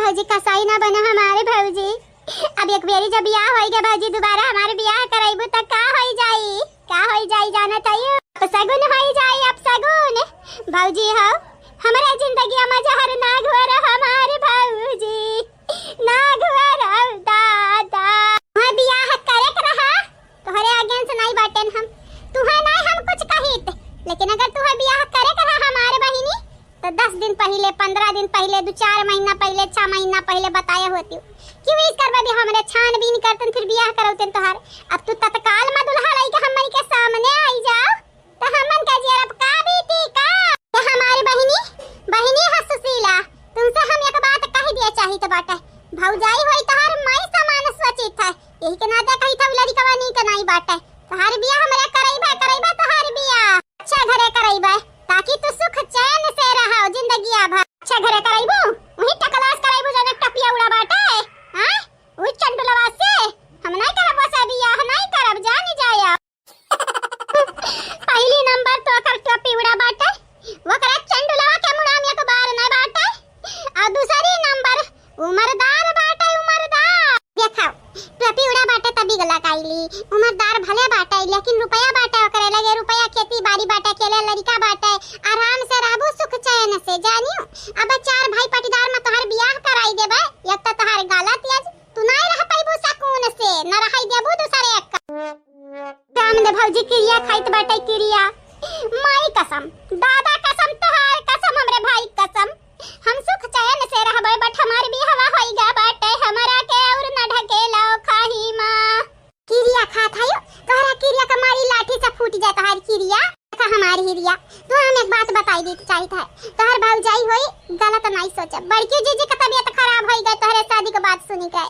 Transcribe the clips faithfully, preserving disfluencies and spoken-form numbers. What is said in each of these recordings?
भौजी, कसाई ना बना हमारे भौजी। अब एक बेरी जब बियाह होई गए भौजी, दोबारा हमारे बियाह कराइबू त का होई जाई? का होई जाई जानत हई? अपसगुन होई जाई, अपसगुन। भौजी हो, हमरे जिंदगिया में जहर ना घोर हमारे भौजी, ना घोर दादा। वहाँ बियाह करे के रहा, तोहरे against नहीं बाटेन हम, तुहे नहीं हम कुछ कहित, लेकिन अगर तुहे बियाह करे के रहा हमारे बहिनी, तो दस दिन पहिले, पन्द्रह दिन पहिले, दो चार महीना पहिले, छह महीना पहिले बताए होती कि wish करबे भी हमरे छानबीन करतन, फिर बियाह करौतन तोहार। अब तू तत्काल में दुल्हा लइके हमनी के सामने आई जाओ, तो हमन का जियरब का बीती का? ये हमारी बहिनी, बहिनी है सुशीला, तुमसे हम एक बात कह दिया चाहित बाटे, भौजाई होई तोहार माई समान सोचित है, यही के नाते कही था, लड़िकवा नीक नाई बाटे। तोहार बियाह हमरे करइबे, करइबे तोहार बियाह। अच्छा घरे करइबे, ताकि तू सुख चैन से रहो जिंदगिया भर। अच्छा घरे करइबू, वही टकला से करइबू, जने टपिया उड़ा बाटे। हाँ? वही चंडुलवा से। हम नहीं करब ओसे बियाह, नहीं करब, जानी जाया। पहली नंबर तो ओकर टोपी उड़ा बाटे, ओकरा चंडुलवा के मुड़ा में एक बार नहीं बाटे। और दूसरी नंबर उमरदार बाटे, उमरदार। देखाओ, टोपी उड़ा बाटे तब बिगला काइली। उमरदार भले बाटे, लेकिन रुपया बाटे ओकरे लगे, रुपया खेती बाड़ी बाटे, अकेले लड़िका बाटे, आराम से रहबू सुख चैन से, जानियो। अब चार भाई पटीदार में तोहर बियाह कराई देबे, एक तो तोहर गलत आज तू नाई रह पइबू सकून से, न रहई देबू दूसरे एक। राम दे भौजी किरिया खाइत बाटे किरिया, माई कसम, दादा कसम, तोहार कसम, हमरे भाई कसम, हम सुख चैन से रहबे, but हमार बिहवा होई गा बाटे, हमरा के और न ढकेला खाही माँ। किरिया खात हयो, तोहरा किरिया का मारी लाठी से फूट जाए तोहार किरिया। देखा हमार हिरिया, तू हम एक बात बताई दी चाहित है, तोहर भौजाई होई गलत नाई सोचे, बड़की जीजी का तबीयत खराब होई गए तोहरे शादी के बात सुनी के,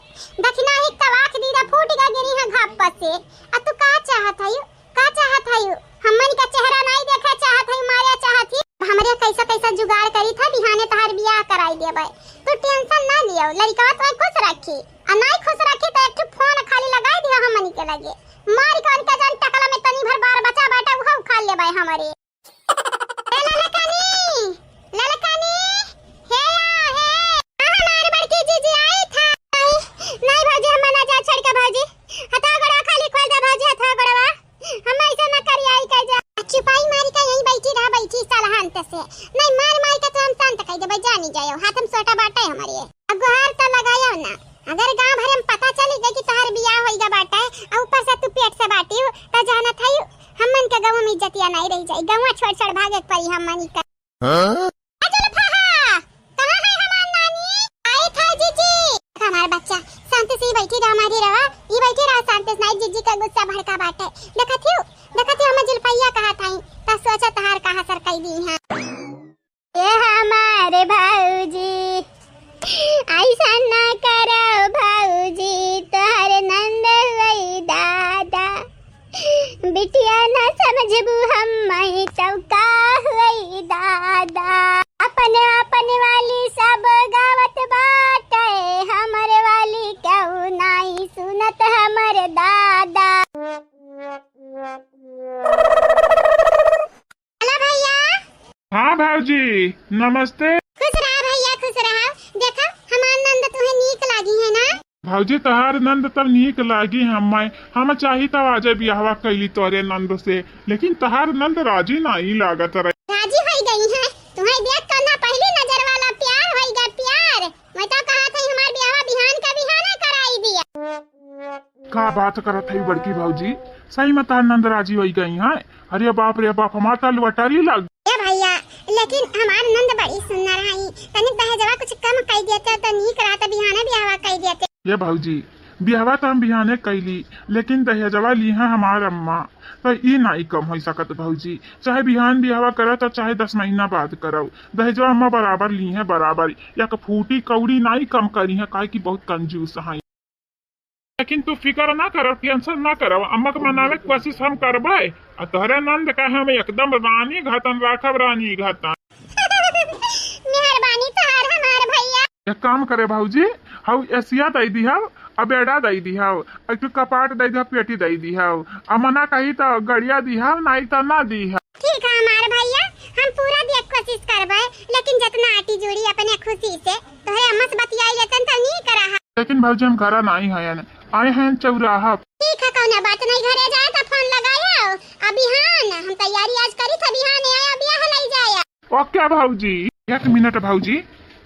दखिना ही तवाख दीदा फूट गा गिरी है घाप से। आ तू का चाहत हयो, का चाहत हयो? हमन का चेहरा नाई देखे चाहत हयो, मारे चाहत ही। हमरे कैसा कैसा जुगाड़ करी था, बिहाने तोहार बियाह कराई देबे, तू tension ना लियो, लड़िकवा तो खुश रखी। आ नाई खुश रखी तो एक ठो फोन खाली लगाई दिया हमनी के लगे। मार के उनके जौन टकला में तनी भर बार बचा बाटे, उहो उखाड़ लेबे हमरे। ए ललकनी, ललकनी, हे आ, हे। हाँ, हमार बड़की जीजी आई था। नहीं, नहीं भौजी, हम ना जा छोड़ के भौजी। हथवा गोड़वा खाली खोल दे भौजी, हथवा गोड़वा। हम ऐसा ना करी, आई कह जा। चुपाई मारी का यहीं बैठी रहा, बैठी सालहान तसे। नहीं, मार मार के तो हम शांत कह देबे, जानी जायो। हाथ में सोटा बाटे हमारे। अब गुहार तो लगायो ना। अगर गांव भर में पता चली गई कि तोहार बियाह होई गा बाटे, आ ऊपर से तू पेट से बाटी, त जानत हई, हमन के गाँव में इज्जतिया नहीं रह जाई। गाँव छोड़ छोड़ भागे के पड़ी हमनी का। हाँ? ए जुल्फा, कहाँ है हमार नानी? आई था जीजी। हमार बच्चा, शांति से ही बैठी रहा, मारी रहा, ई बैठी रहा शांति से, नहीं जीजी का गुस्सा भड़का बाटे। देखत हियो, देखत हियो, हम जुल्फैया कहा था, त सोचा तोहार कहाँ सर कई दी है। ए हमारे भौजी, ऐसा ना करो भौजी, तोहर नंद हुई दादा। बिटिया ना समझबू हम मई तब का हुई दादा। अपन अपन वाली सब गावत बाटे, हमरे वाली केहू नाई सुनत हमरे दादा। हेलो भैया। हाँ भौजी, नमस्ते। खुश रहा भैया, खुश रहा। देखा, हमार नंद तुहे नीक लागी है ना? भौजी, तोहार नंद तब नीक लागी हम्मे। हम चाही तब आजे बियाहवा कैली तोरे नंद से, लेकिन तोहार नंद राजी नाई लागत रहे। राजी होई गई है, तुम्हें देख कर ना पहली नजर वाला प्यार होई गा, प्यार। मैं तो कहा था हमार बियाहवा बिहान का बिहाने कराई दिया। का बात करत है बड़की भौजी, सही में तोहार नंद राजी होई गई है? अरे बाप रे बाप, हमार तो लुअटारी लग। ए भैया, लेकिन हमार नंद बड़ी सुंदर है, तनिक दहेजवा कुछ कम कई देते तो नीक रहत, बिहाने बियाहवा कई देते। ए भौजी, बियाहवा तो हम बिहाने कैली, लेकिन दहेजवा ली है हमार अम्मा, तो ई नाई कम होई सकत भौजी। चाहे बिहान बियाहवा करा तो चाहे दस महीना बाद करौ, दहेजवा अम्मा बराबर ली है, बराबर। एक फूटी कौड़ी नाई कम करी है, काहे कि बहुत कंजूस है। लेकिन तू फिकर ना कर, tension ना कर, अम्मा के मनावे के कोशिश हम करबे। आ तोहरे नंद का हम एकदम रानी घतन राखब, रानी घतन। मेहरबानी तोहार हमार भैया। एक काम करे भौजी, हऊ एसिया दई दिहब, आ बेड़ा दई दिहब, एक ठो कपाट दई दिहब, पेटी दई दिहब, आ मना कही तो गड़िया दिहब, नाई तो ना दिहब। ठीक है हमार भैया, हम पूरा दिए के कोशिश करबे, लेकिन जितना आटी जुड़ी अपने खुशी से। तोहरे अम्मा से बतियाई लेते भौजी, हम घरा नाहीं हयन, आए हयन चौराहा। ठीक है, कौनो बात नहीं, घरे जाए त फोन लगाए। अब बिहान हम तैयारी आज करी था, बिहान आए, अब यह लई जाए। ओके भौजी। एक मिनट भौजी,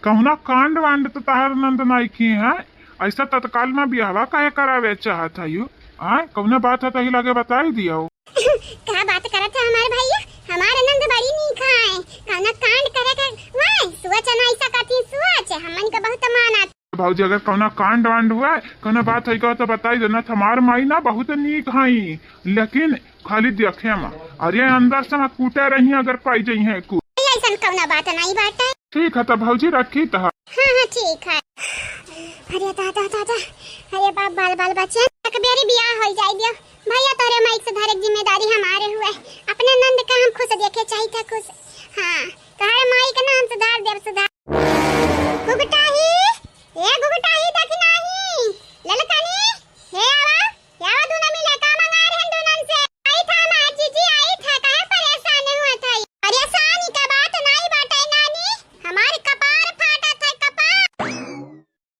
कौनो कांड वांड तो तहार नंद नाई की है, ऐसा तत्काल में बियाहवा काहे करावे चाहत है यू? आय, कौनो बात है तही लगे बताई दियो। का बात करत है हमार भैया, हमार नंद बड़ी नीक है, कौनो कांड करे के वाय सोच नहीं सकती, सोच हमन के बहुत मानत। भौजी, अगर कौनो कांड वांड हुआ, कौनो बात है कहो तो बताई देना, हमार माई ना बहुत नीक है, लेकिन खाली देखे में, अरे अंदर से हम कूटे रही अगर पाई जाई है कुछ। ऐसन कौनो बात नहीं बाटे। ठीक है, तब भौजी रखी तो। हाँ, हाँ, ठीक है। अरे दादा, दादा, अरे बाप, बाल, बाल बच्चे, एक बेरी बियाह हो जाए दियो। भैया तोहरे माइक से धरे के जिम्मेदारी हमारे हुए। अपने नंद का हम खुश देखे चाहिए था, खुश। हाँ, तोहरे माई के नाम सुधार देव, सुधार। घुघटाही, ए घुघटाही, दखिनाही, ललकनी, हे आवा। क्या वो दूनो मिले का मंगा रहे हैं दूनन से? आई था हमार जीजी, आई था, काहे परेशान हुआ था? परेशानी का बात नहीं बाटे नानी, हमार कपार फाटा था, कपार।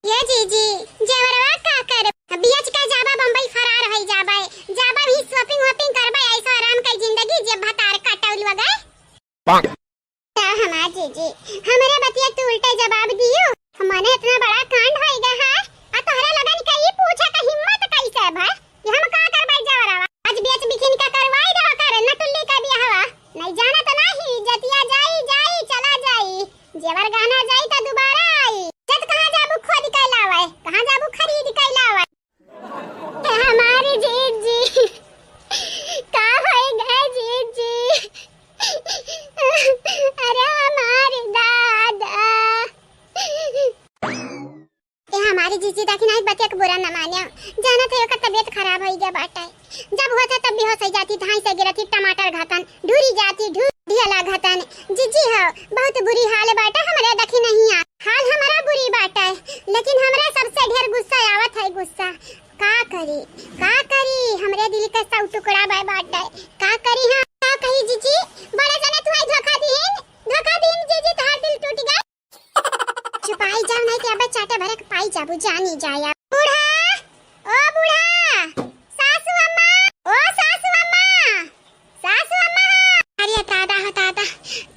ये जीजी, जेवरवा का कर? बेच के जाबा बम्बई फरार होई जाबा, जाबा भी shopping वॉपिंग करबा, ऐसा आराम का जिंदगी जे भतार काटौल वगैरह। का हमार जीजी, हमरे बतिया तू उल्टे जवाब दियो। हमने इतना बड़ा कांड होई गया है, आ तोहरे लगन के ई पूछे के हिम्मत कैसे भय कि हम का करबै जवरवा? आज बेच बिखिन का करवाई देवा करे नटुल्ली का बियाहवा। नहीं जाना तो नहीं, जतिया जाई, जाई, चला जाई। जेवर गहना जाई तो दोबारा आई। जत कहाँ जाबू खोद के लावे, कहाँ जाबू खरीद के लावे? हमारी जीजी, का होई गए जीजी? अरे हमारी दादा। ए हमारी जीजी, देखी ना, बतिया के बुरा न मानियो। जाना थे ओकर तबीयत खराब होई गया बाटे। जब होता तब बेहोश हो जाती, धाई से गिरती, टमाटर घतन, ढूरी जाती, ढू-, ढियला घतन। जीजी हो, बहुत बुरी हाल बाटे हमरे, देखी नहीं आ। हाल हमारा बुरी बाटे, लेकिन हमरा सबसे ढेर गुस्सा आवत है, गुस्सा। का करी, का करी, हमरे दिल के सौ टुकड़ा बा-, बाटे। का करी हम, का कही जीजी, बड़े जने तू आई धोखा दीन, धोखा दीन जीजी, तोहार दिल टूट गए। छुपाई जाओ, नहीं तो अबे चाटे भरे के पाई जाबू, जानी जाया। बूढ़ा, ओ बूढ़ा, सासू अम्मा, ओ सासू अम्मा। सासू अम्मा! अरे दादा हो दादा,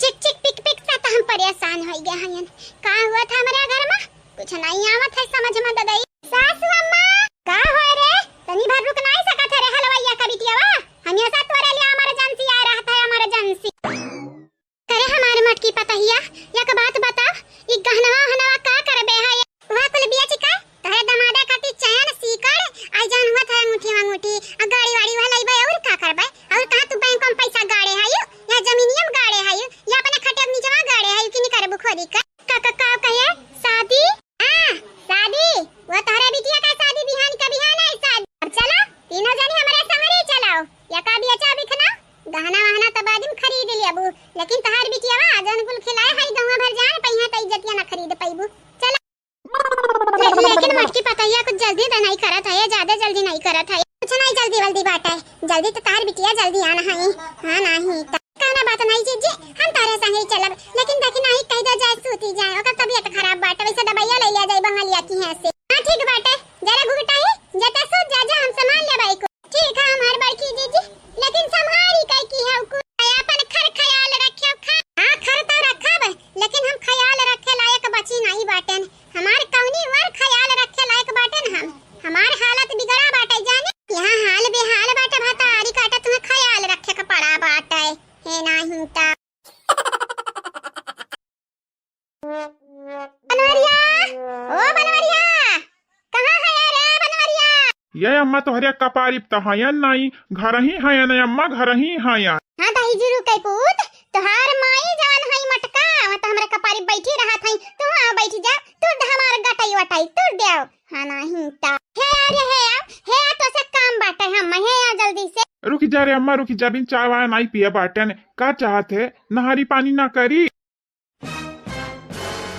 चिक चिक पिक पिक से तो हम परेशान होई गए हयन। का हुआ था हमरे घर में? कुछ नहीं आवत है समझ में ददई। सासू अम्मा! का होय रे? तनी भर रुक नहीं सकत है रे हलवैया का बिटियावा? हमेशा तोरे लिए emergency आए रहता है, emergency। करे हमार मोटकी पतहिया, एक बात बताओ, ई गहनवा वहनवा का करबे है? वह कुल बेच के तोहरे दमादा खातिर चैन, सीकड़, आई जौन हुआ था अंगूठी वंगूठी, आ गाड़ी वाड़ी वह लइबे, और का करबे? और कहाँ तू बैंकों में पैसा गाड़े हायु, या जमीनिया में गाड़े हायु, या अपने खटिया के नीचवा गाड़े हायु कि निकरबू खोदी के? का, का, का कहे? शादी? हाँ, शादी। वो तोहरे बिटिया का शादी बिहान के बिहान है शादी। अब चलो, तीनों जनी हमरे संगरे चलाओ। या का बिया चा बिखना? गहना वहना तो बाद में खरीद लेबू, लेकिन तोहार बिटिया जौन कुल खिलाए है गहुआ भर जान, पहिया त इज्जतिया ना खरीद पैबू। चला। ले-, लेकिन मोटकी पतहिया कुछ जल्दी तो नहीं करत है, ये ज्यादा जल्दी नहीं करत है। कुछ नहीं जल्दी वल्दी बाटे, जल्दी तो तार बिटिया जल्दी आना है। हाँ नहीं तो कौनो बात नहीं जीजी, हम तारे संगे ही चलब, लेकिन देखी नहीं कह दे जाए सूती जाए, ओकर तबीयत खराब बाटे, वैसे दवाइया ले लिया जाए बंगलिया की है से। हाँ ठीक बाटे, जरा घुघटाई, जता सूत जा, जा हम सामान ले बाई को। ठीक है हमार बड़की जीजी, लेकिन संभारी कई की है को। अपन खर ख्याल रखे खा। हाँ खर तो रखब, लेकिन हम ख्याल रखे लायक बची नहीं बाटेन। हमार कौनी वर ख्याल रखे लायक बाटे न हम? हमार हालत बिगड़ा बाटे जाने। यहाँ हाल बेहाल बाटे, भतारी काटे तुम्हें ख्याल रखे के पड़ा बाटे। हे नाही ता। बनवरिया, ओ बनवरिया, कहाँ है रे बनवरिया? ये अम्मा तोहरे कपारी त हयन नाई, घर ही हयन अम्मा, घर ही हयन। हाँ दही जुरू के पूत, तोहार माई जान हई मटका, वहाँ तो हमरे कपारी बैठी रहत हई, तू वहाँ बैठी जा, तू द हमार गटाई वटाई, तू देव। हाँ नाही ता। हे आ रे, हे आ, हे आ, तो से काम बाटे हम, हे आ जल्दी से। रुक जा रे अम्मा, रुक जा, बिन चाय वाय नाई पिए बाटेन, का चाहत है, नहारी पानी ना करी?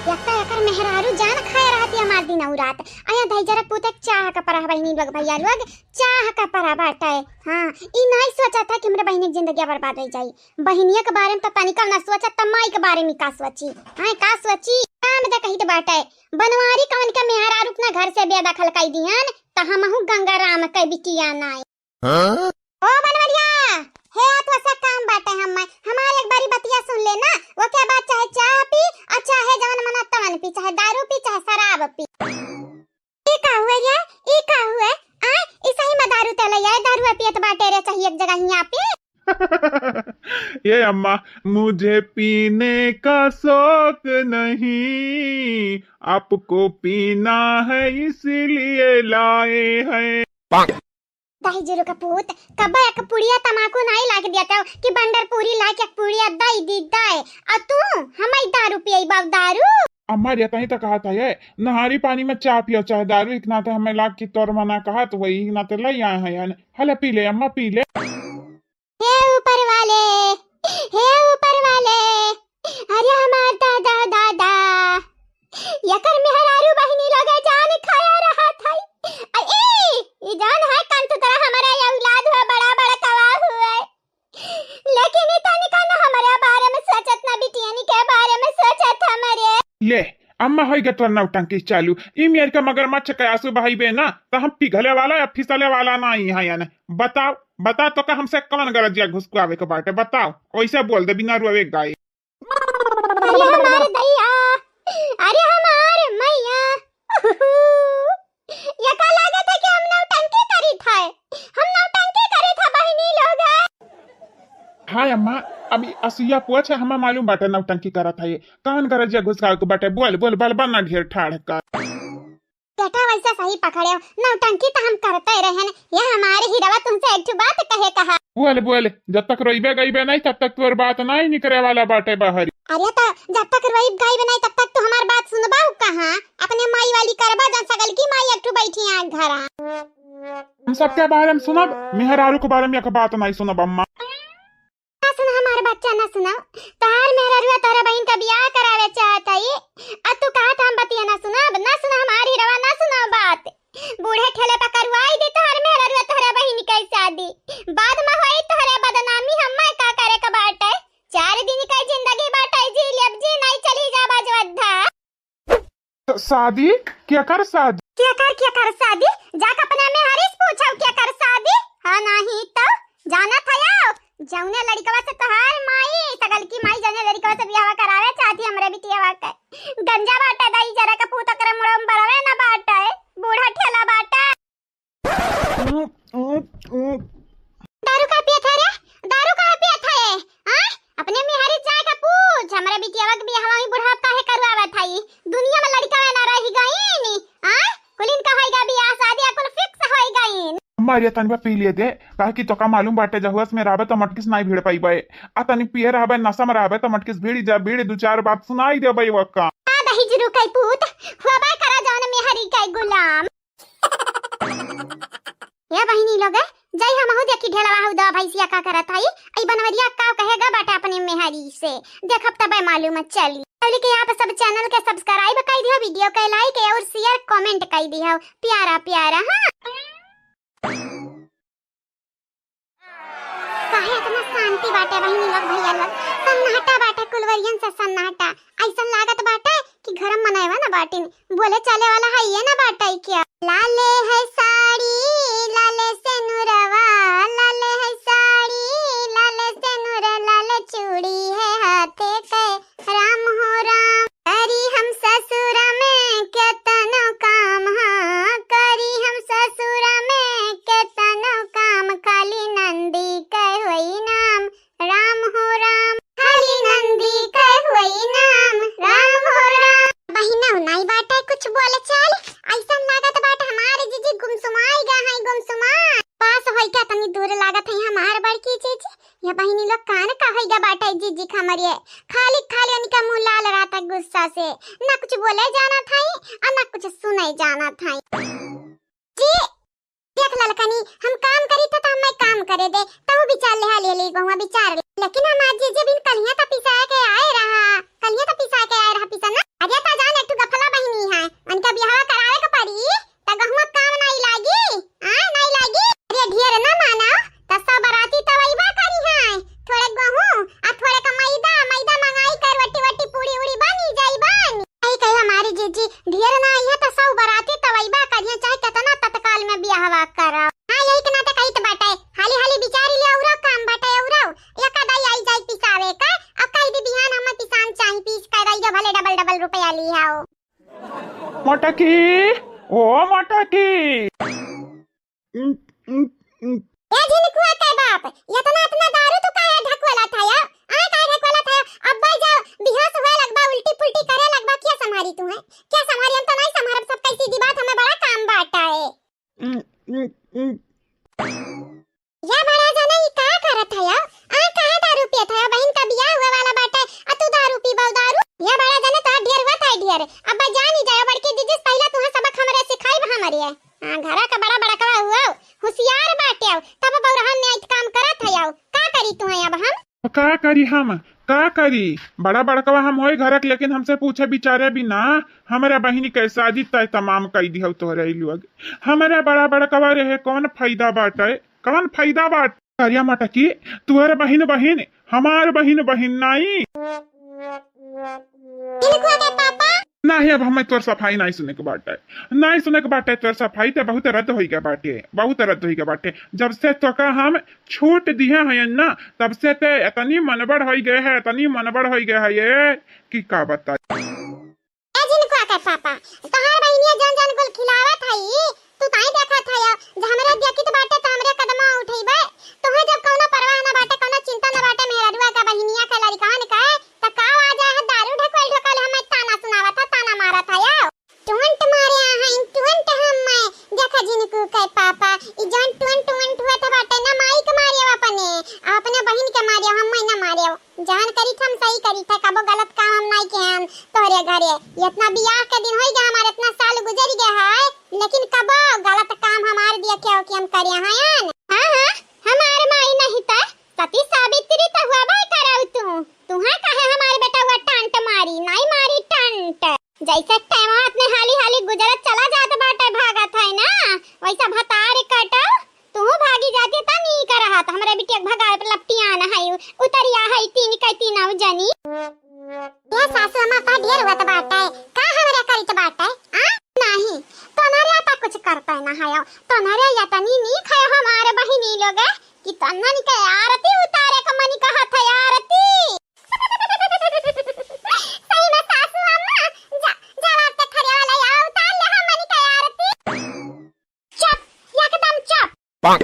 एक तो एकर मेहरारू जान खाए रहती हमार दिन और रात। आया दही जरा पूते चाह का परा बहिनी लोग, भैया लोग, चाह का परा बाटे। हाँ, ई नहीं सोचा था कि हमरे बहिनी के जिंदगी बर्बाद हो जाई। बहिनिया के बारे में तो तनिका ना सोचा, त माई के बारे में का सोची? हाँ, का सोची? का हम त कहित बाटे, बनवारी कवन के मेहरारू अपना घर से बेदखल कइ दिहन, त हमहू गंगा राम के बिटिया नाई। हाँ? ओ बनवरिया, हे आ तो ऐसा काम बाटे हम, हमार एक बारी बतिया सुन ले ना, ओके बाद चाहे चाह पी, और चाहे जवन मना तवन पी, चाहे दारू पी, चाहे शराब पी। ई का हुए रे? ई का हुए? आ, ई सही में दारू ते ले आए, दारू पियत बाटे रे, चाहे एक जगह हियाँ पे। ये अम्मा, मुझे पीने का शौक नहीं, आपको पीना है इसलिए लाए हैं। दही जुरु का पूत, कब्बा एक पुड़िया तमाकू नाई लाग दिया था कि बंडर पूरी ला के एक पुड़िया दई दी दई। आ तू हमारी दारू पियई बाब दारू। अम्मा रे, तही तो कहा था ये, नहारी पानी में चाह पियो चाहे दारू, इतना तो हमें लाग की तोर मना कहा तो वही ना तो लई आए हैं यानी। हले पी ले अम्मा, पी ले। हे ऊपर वाले, हे ऊपर वाले, अरे हमार दादा, दादा, यकर मेहरारू बहिनी लोग जान खाया रहा था। आ ई, ई जान है कंत तरह हमारा ये औलाद हुआ, बड़ा बड़ा कवा हुआ। लेकिन ई तनिका न हमारे बारे में सोचत, ना बिटियनी के बारे में सोचत हमारे। ले, अम्मा होई गए तोर नौटंकी चालू। ई मेर का मगरमच्छ के आंसू बहाइबे ना, त हम पिघले वाला या फिसले वाला नाई है यानी। बताओ, बता तो का हमसे कवन गरजिया घुसकावे के बाटे, बताओ। ओइसे बोल दे बिना रोवे गाए। अरे हमार दैया, अरे हमार मैया, ये का लागत है कि हम नौटंकी करी था, हम नौटंकी करी था बहिनी लोग। हाँ अम्मा, अब ई असुइया पोछ है, हमें मालूम बाटे नौटंकी करत है ये। कौन गरजिया घुसकावे के बाटे? बोल, बोल, बोल, बोल ना ढेर ठाढ़ कर। बेटा वैसे सही पकड़े हो, नौटंकी तो हम करते रहे हैं। ये हमारे हीरवा तुमसे एक ठो बात कहे कहा। बोल, बोल, जब तक रोइबे गइबे नहीं, तब तक तोर बात नहीं निकरे वाला बाटे बाहरी। अरे तो जब तक रोइब गइबे नहीं, तब तक तो हमार बात सुनबा कहाँ? अपने माई वाली करबा, जन सगल की माई एक ठो बैठी है घरा। हम सबके बारे में सुनब, मेहरारू के बारे में एक बात नहीं सुनब अम्मा। ना सुना हमार बच्चा, ना सुना। तोहार मेहररुआ तोहरे बहिन का बियाह करावे चाहत हई, आ तू कहत हम बतिया ना सुनब, ना सुना हमार हीरवा, ना सुना बात। बूढ़े ठेले पर करवाई दी तोहर मेहररुआ तोहरे बहिन के शादी, बाद में होई तोहरे बदनामी, हम्मे का करे के बाटे? चार दिन के जिंदगी बाटे, जी लेब जी, नहीं चली जा बजवद्धा। शादी? केकर शादी? केकर, केकर शादी? जाके अपना मेहरी से पूछो, केकर शादी? हाँ, नहीं तो जाना था याओ, जौने लड़कवा से तोहार माई, सगल की माई, जौने लड़कवा से बियाहवा करावे चाहती हमरे बिटियावा के। गंजा बाटे दाई जरा के पूत, ओकरे मुड़म बरवे न बाटे, बूढ़ा ठेला बाटे। दारू का पियत है रे? दारू का पियत है? आय? अपने मेहरी जाए का पूछ, हमरे बिटियावा के बियाहवा ही बुढ़ाप काहे करवावत हई? दुनिया में लड़का ना रही गईन, आय? कुलिन का होइगा बियाह शादी, कुल fix होई गईन। अम्मा रे, तनबा पी लिए दे, काहे कि तोका मालूम बाटे, जहुआ से में रहबे तो मटकिस नाई भिड़ पाइबे, आ तनी पिए रहबे, नशा में रहबे तो मटकिस भिड़ी जा, भिड़ी दू चार बात सुनाई देबे वक्का। आ दही जुरु कई पूत, हुआ बा करा जौन मेहरी कई गुलाम। ए बहिनी लोग, जाई हमहू देखी ढेलवा हऊ दवा भैंसिया का करत हई, ई बनवरिया का कहेगा बाटे अपने मेहरी से, देखब तबे मालूम चली। चली के आप सब channel के subscribe कई दिहो, video के like और share comment कई दिहो, प्यारा प्यारा, हाँ। काहे इतना शांति बाटे बहिनी लोग, भैया लोग? सन्नाटा बाटे, कुलवरियन से सन्नाटा। ऐसन लागत बाटे कि घर में मनैवा न बाटिन, बोले चाले वाला है ये न बाटे क्या? लाले है साड़ी, लाले से नुरवा, लाले है साड़ी, लाले से नुर, लाले चूड़ी है हाथे के, राम हो राम। करी हम ससुर में केतनो काम, हाँ, करी हम ससुर में केतनो काम, खाली नंदी के होई नाम, राम हो राम। खाली नंदी के होई नाम, राम हो राम। बहिना, नाई बाटे कुछ बोले चाल, ऐसन लागत बाटे हमारे जीजी गुमसुमाई गा हैं, गुमसुमा। पास होई का तनी दूर लागत है हमार बड़की जीजी। ये बहिनी लोग कान का होई गा बाटे जीजी खमरिए। खाली, खाली उनका मुँह लाल रहता गुस्सा से, ना कुछ बोले जाना था और ना कुछ सुने जाना था। जी, देख ललकनी, हम काम करी था तो हमें काम करे दे, तहु विचार ले हाली हाली बहुआ विचार ले। लेकिन हम आज जीजी बिन कलिया तो पिसा के आए रहा, कलिया तो पिसा के आए रहा पिसा ना। अरे तो जान एक ठो गफला बहिनी है, उनका बियाह करावे के पड़ी, त गहुआ काम नाई लागी, आय नाई लागी। अरे ढेर ना माना, त सब बराती तवैबा करी है, थोड़े गहूँ आ थोड़े का मैदा, मैदा मंगाई कर वट्टी वट्टी पूड़ी उड़ी बनी जाई बन। आई कहे लिहाओ। मोटकी, ओ मोटकी। ए झिनकुआ के बाप, इतना, इतना दारू तू काहे ढकवला था या? आय काहे ढकवला था या? अब्बे जाओ, बिहोश हुए लगबा, उल्टी पुल्टी करे लगबा, क्या संभारी तू है? क्या संभारी? हम तो नहीं संभारब, सब कैसी दी बात, हमें बड़ा काम बाटा है। या बड़ा जने ई का करत है या? आ काहे दारू पियत है? बहिन का बियाह हुए वाला बाटे, आ तू दारू पीबा दारू? या बड़ा जने तो ढेर हुआ था ढेर। अब जानी जाओ बड़की दीदी से पहले तुहे सबक हमरे सिखाइब हमरे। हाँ, घरा का बड़ा बड़कवा हुआ, होशियार बाटे हो, तब बौरहन में आइत काम करत है हो। का करी तुहे अब हम? का करी हम? का करी? बड़ा बड़कवा हम होई घरक, लेकिन हमसे पूछे विचारे बिना हमरा बहिनी के शादी तय तमाम कई दिहौ तोहरे ई लोग। हमरा बड़ा बड़कवा रहे कौन फायदा बाटे? कौन फायदा बाटे? करिया मटकी, तोहर बहिन बहिन, हमार बहिन बहिन नाई। इनको के पापा? नाही, अब हमें तोर सफाई नाही सुने के बाटे, नाही सुने के बाटे तोर सफाई। ते बहुत रद्द होई गया बाटे, बहुत रद्द होई गया बाटे। जब से तोका हम छूट दिहे हैं ना, तब से ते इतनी मनबड़ होई गए है, इतनी मनबड़ होई गए है ये कि का बताई। ए जिनको के पापा, तोहार बहिनिया जौन जौन गुल खिलावत हई, तू ताई देखत हया, जे हमरे देखित बाटे त हमरे कदमा उठइबे। तोहे जब कौनो परवाह ना बाटे, कौनो चिंता ना बाटे, मेहररुआ का बहिनिया के लड़िकवन के, त का आ जाए है दारू ढकल ढकल हमें ताना सुनावत है, ताना मारत हया। टुंट मारे हैं, टुंट हम मैं। देखा जिनको के पापा, ई जौन टुंट टुंट हुआ था बाटे ना माई के मारे अपने, अपने बहिन के मारे, हम मैं ना मारे। जवन करित हम सही करित है, कबो गलत काम हम नाई किहे हम तोहरे घरे। इतना बियाह के दिन होई गया हमारे, इतना साल गुजर गया है, लेकिन कबो गलत काम हमार देखे हो कि हम करे हयन। हाँ, हाँ, हमार माई नहीं त सती सावित्री त हुआ बाई करौ तू। तुहा काहे हमार बेटा हुआ टंट मारी, नाई मारी टंट। जैसे टाइम अपने हाली हाली गुजरत चला जात बाटे, भागत है ना, वैसा भतार कटौ। तू भागी जाती त नीक रहत। हमरे बिटिया के भगावे पर लपटियान है, उतरिया है तीन के तीनौ जनी। ये सासू अम्मा का ढेर होत बाटे, का हमरे करित बाटे? आ? नहीं, तोनरे आता कुछ करते ना है, तोनरे या तनी नीक है हमारे बहिनी लोग कि तन्नन के आरती उतारे का मन कहत है, आरती। सही में सासू अम्मा, जा, जवाब ते खरे वाला या उतार ले हमनी के आरती। चुप, एकदम चुप। पाक।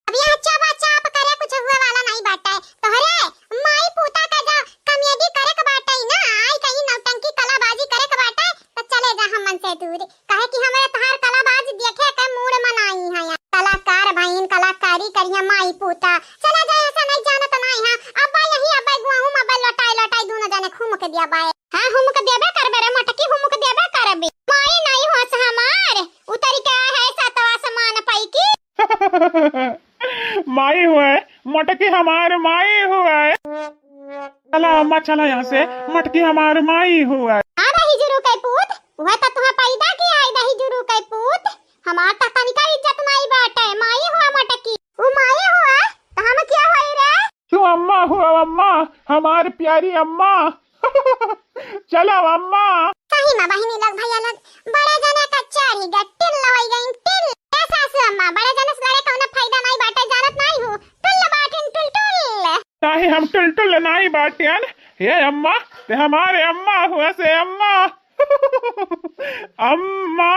अब यहाँ चुप चाप करे कुछ हुए वाला नहीं बाटे। तोहरे माई पूता का जा कमेडी करे के बाटे ना, आई कहीं नौटंकी कलाबाजी करे के बाटे, तो चले जा हमन से दूर। काहे कि हमरे तोहार कलाबाज देखे के मूड मनाई है। कलाकार भइन, कलाकारी करिया माई पूता। चला जाए, ऐसा नहीं जानत नहीं है। अब्बा यही, अब्बा गुआहू में अब्बा लौटाए, लौटाए दोनों जने घूम के दिया बाए। हाँ, घूम के दिया बे करबे रे मोटकी, घूम के दिया बे करबे। माई नहीं होस हमार, उतरी के आए है सातवा आसमान पाई की। माई हुए, मोटकी हमार माई हुए। चला अम्मा, चला यहाँ से, मोटकी हमार माई हुए। हाँ, दही जुरू के पूत, वह तो तुहा पैदा किया है, दही जुरू के पूत। हमार त तनिका इज्जत नाई बाटे, माई हुआ मोटकी। उ माई हुआ, त हम क्या होई रे? तू अम्मा हुआ, अम्मा, हमार प्यारी अम्मा। चलो अम्मा। सही में बहिनी लोग, भैया लोग, बड़े जने का चढ़ी गए, टिल होई गई, टिल। ए सासू अम्मा, बड़े जने से लड़े कौनो फायदा नाई बाटे, जानत नाई हूँ। टुल बाटिन, टुल, टुल। ताही हम टुल टुल नाई बाटिन। हे अम्मा, ते हमारे अम्मा हुआ से अम्मा। अम्मा।